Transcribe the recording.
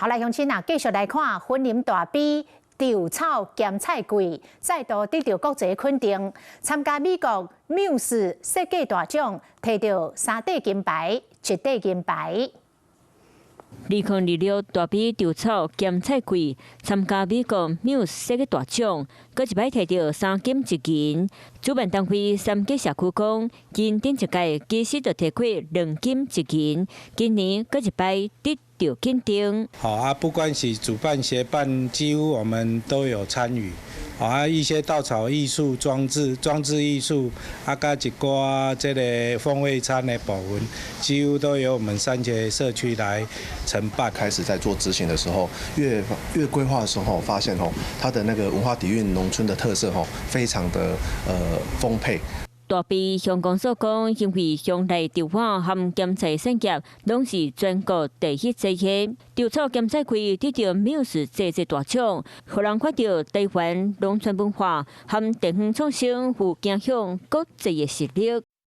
好來，鄉親啊，繼續來看雲林大埤稻草鹹菜櫃再度得著國際肯定，參加美國繆斯設計大獎，提著三塊金牌，一塊銀牌。2026大埤稻草鹹菜櫃參加美國繆斯設計大獎，閣一擺提著三金一銀。主辦單位三結社區講，𪜶頂一屆其實就提過兩金一銀，今年閣一擺得著肯定。好啊，不管是主辦協辦，幾乎我們都有參與。啊，一些稻草藝術裝置、裝置藝術，啊，佮一寡這个風味餐的部分，幾乎都由我們三結社區來承辦。開始在做執行的時候，越規劃的時候，發現吼，它的那個文化底蘊、農村的特色吼，非常的豐沛。大埤鄉公所講，因為鄉內稻碗和鹹菜產業攏是全國第一濟的，稻草鹹菜櫃得著繆斯設計大獎，予人看著台灣農村文化和地方創生有走向國際的實力。